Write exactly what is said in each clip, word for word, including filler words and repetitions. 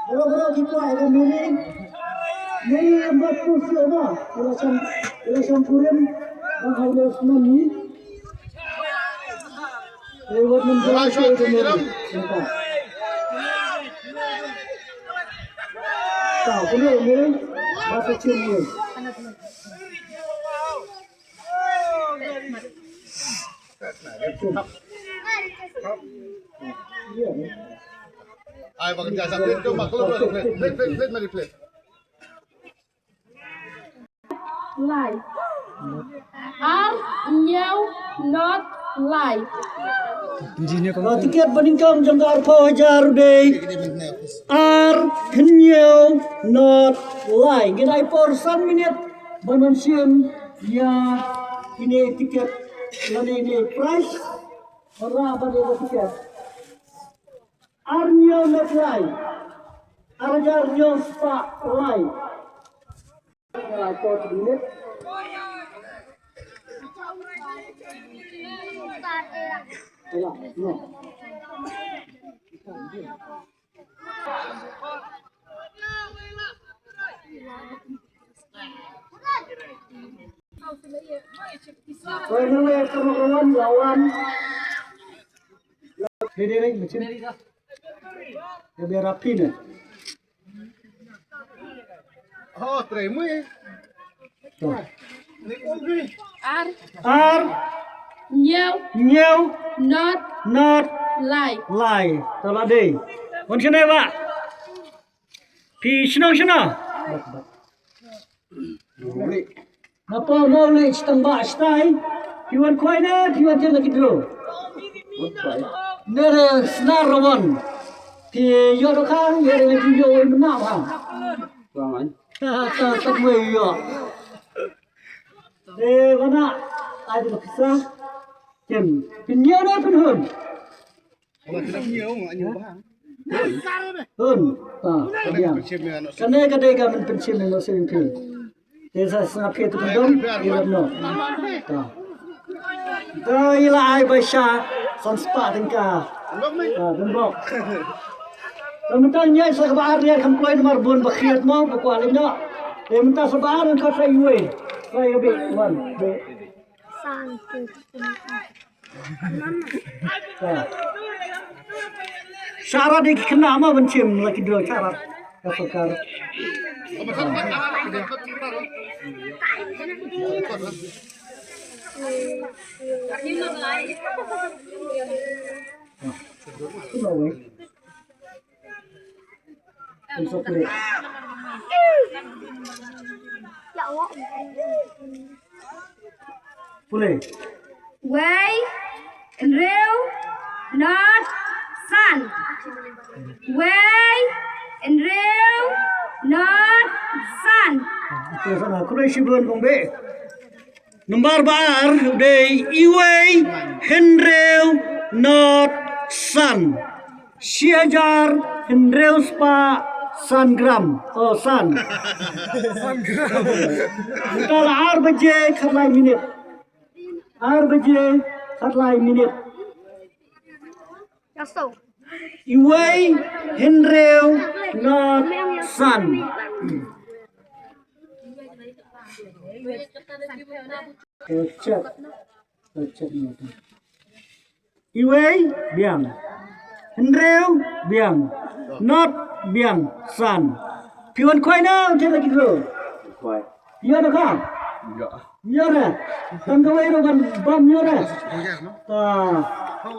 Bro bro ki kwah ïa ka Mary. Mary em ba tu si ma. Ila sam ila sam kurim. Bang hau le sman ni. Eh wat men jara si ïa ka Mary. Ta kuni Mary. Ba sa chim ni. Ai ba ka ja sa plate ko ma klop plate plate plate plate mari plate. Lai. Ar hynñiew not lai. Ka tiket ba nyngkong jong ka arphew hajar u dei ar hynñiew not lai. Ngin ai por san minit ban wan shim ïa ine i tiket lane ine i prize. Ora ban ïa ka tiket. Ar hynñiew not lai. Ar hajar hynñiew spah lai. Ora por minit. Ela, no. Ko nang le ko nang wan lawan. Dei dei dei macam. Dia biar rapi ni. Oh, try mu eh. Ar. Ar. Hynñiew. Hynñiew. Not. Not. Lai. Lai. To la dei. Wan shane ba. Phi shnong shano? Napa mau le chitang ba chitai. Phi wan khwai ne phi wan tied lucky draw. Ne re snar wan. Phi ïoh dohkha ïoh re ngi ïoh wei mena ba. Ta ta ta wei ïoh. Eh, bana, ai dei pisa. Ken, pynïoh ne pynhun? Hun, ta, ta biang. Kane ka dei ka men pynshim ïa u sien phi. Te sa sngap phi tu dong, ïa no. Ta. Ta ïa la ai ba sha, san spah tyngka. Ta, dong bok. Ta mynta ngai sa kaba ar ïa kham kloi namar bun ba khiat mo, ba kwah lyngngoh. Te mynta sa ba ar ngan khot sa iwei. Sa iwei, wan, be. San. Sharat ïa ki khynnah ma ban shim lucky draw sharat ka sorkar. Pule. Wei, hynriew, not, san. Wei, hynriew, not, san. Ito sana, khublei shibun kong be. Nombar ba ar u dei iwei hynriew not san. Shi hajar hynriew spah san gram. Oh, san. Mynta la ar baje khatlai minit. Ar baje khatlai minit. Iwei hynriew not san. Chet. Chet. Iwei biang. Hynriew biang. Not biang. San. Phi wan khwai ne, wan tied lucky draw? Khwai. Ïa da ka? Ïa. Ïa re. Tang kawei ruh ban bam ïa re. Ta.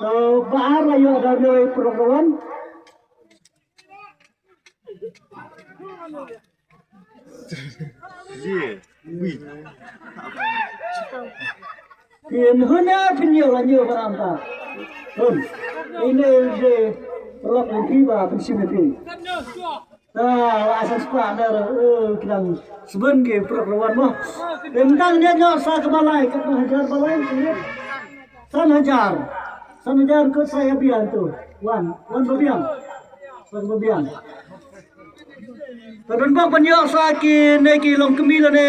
To ba ar la ïa da re pro wan. Phin hun ne phin ïoh la ïoh ba ram ta. Hun. Ine de lok lynti ba phin shim ïa phi. Ta la san spah ne eh ki dang sbun ki prok rawan mo. Em dang ne ïoh sa ka balai ka hajar balai. San hajar. San hajar ko sa ïa biang tu. Wan, wan ba biang. Wan ba biang. Te don bok ban ïoh sa kine ki longkmie lane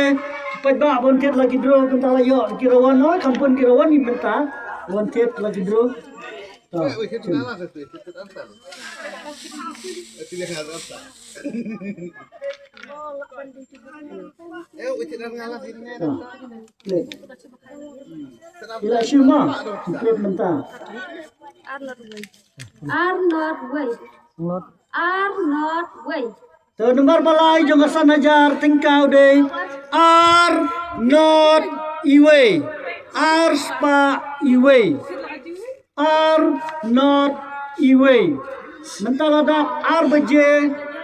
paidbah ban tied lucky draw, mynta la ïoh ki rawan, no, kham pun ki rawan, mynta wan tied lucky draw. To, chin. To. Plie. Ila shima, plie mynta. Ar not wei. Ar not wei. To, nambar ba lai jong ka san hajar tyngka u dei ar not iwei. Ar spah iwei. Ar not iwei. Mynta la dap ar baje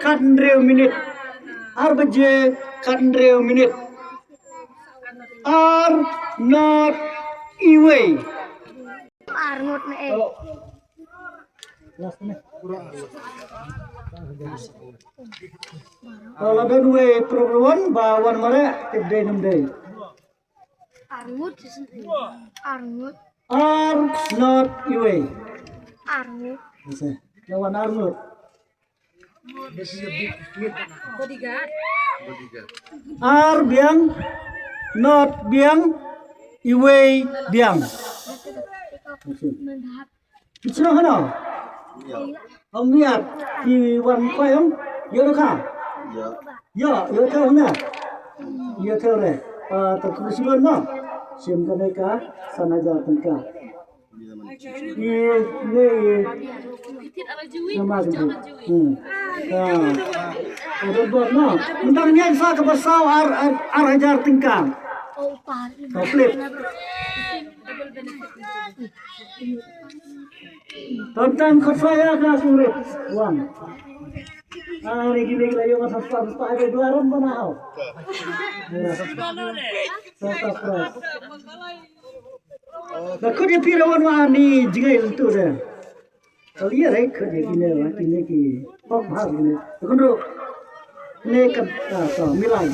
khathynriew minit. Ar baje khathynriew minit. Ar not iwei. Ar not ne eh. Ka la don wei program ba wan mareh, tip dei nam dei. Arngut. Arngut. Ar not iwei. Arngut. Ese. Lawan arngut. Bodyguard. Ar biang. Not biang. Iwei biang. Ese. Phi shnong hano? Ïa. Ong miat, phi wan kwai ong? Ïa ka? Ïa. Ïa, ïa ka ong na? Ïa ka re. Ah, ta ku sibon no? Sim kane ka san hajar tyngka. Ïa, ïa, ïa. Nama tu? Hmm. Ah. Ada buat no. Tang ïa sa ka ba saw ar, ar, ar hajar tyngka. Ka flip. Tang tang ka saya ka sulit. Wan. Ah, lagi lagi la ïa ka sa sa sa ada dua ram ba na au. Sa sa sa. Da kut ïa phi ra wan ma ni jingai tu de. Kali ïa rai kut ïa kine la kine ki pok bha kine. Kun ru. Ne ka, ah, to milai.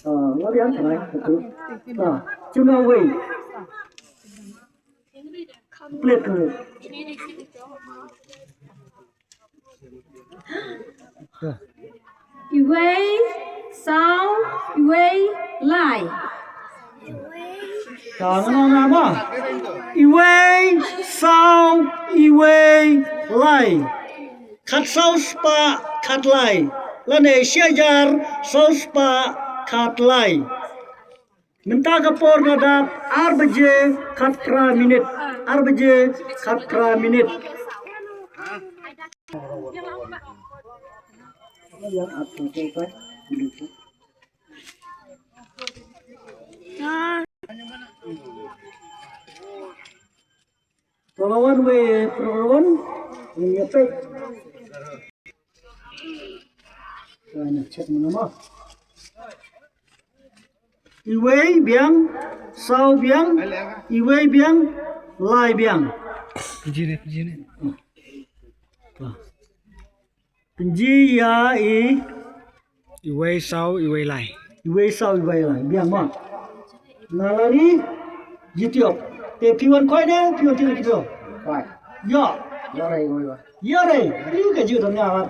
Ah, la biang ka rai ka tu. Ah, chuna wei. Plet ka wei. Iwei, saw, iwei, lai. Ka ngano ngama? Iwei, saw, iwei, lai. Khat saw spah, khat lai. Lane shi hajar, saw spah, khat lai. Mynta ka por la dap ar baje khatphra minit. Ar baje khatphra minit. Tolong wan wei program wan. Ini apa? Ana check mana mah. Iwei biang, saw biang, iwei biang, lai biang. Pynji ne, pynji ne. Pynji ïa i. Iwei saw, iwei lai. Iwei saw, iwei lai. Biang ma. Nalari jitiop. Te phi wan koi ne, phi wan tiop kito. Koi. Ïa. Ïa rei, ïa rei. Ri ka ju dong ïa.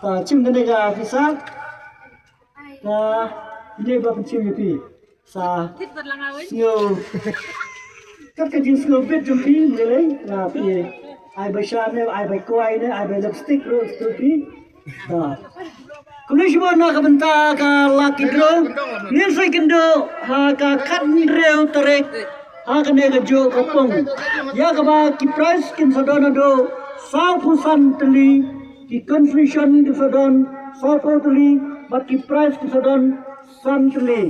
Ta chim dane ka pisa. Ta ne ba pynchim ïa phi. Sa sngew. Kat ka jingsngew bit jong phi, ngi lei, nga phi. Ai bai sha ne, ai bai kwai ne, ai bai lipstick ruh, sngew phi. Kumne shibun na ka bynta ka lucky draw. Ngin sa ïakynduh ha ka khathynriew tarik ha kane ka juh ka pung. Ïa kaba ki prize kin sa don haduh sawphew san tylli, ki consolation kin sa don sawphew tylli, bad ki prize kin sa don san tylli.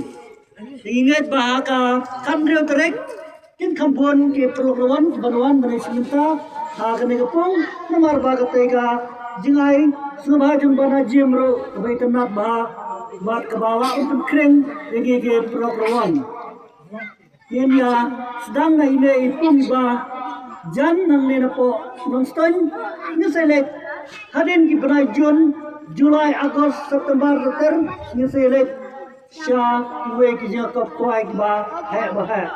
Te ngi ngeit ba ha ka khathynriew tarik kin kham bun ki paralok lawan kiban wan ban ïashim bynta ha kane ka pung, namar ba kata ka jingai sngewbha jong u Bah Najim ruh kaba itynnad bha bad kaba lah ban pynkhring ïa ki, ki paralok lawan. Ngin ïa sdang na ine i pung iba jan nangne napoh Nongstoiñ. Ngin sa ïaleit hadien ki bnai Jun, July, August, September ter ter, ngin sa ïaleit sha kiwei ki jingïakop kwai kiba heh ba heh.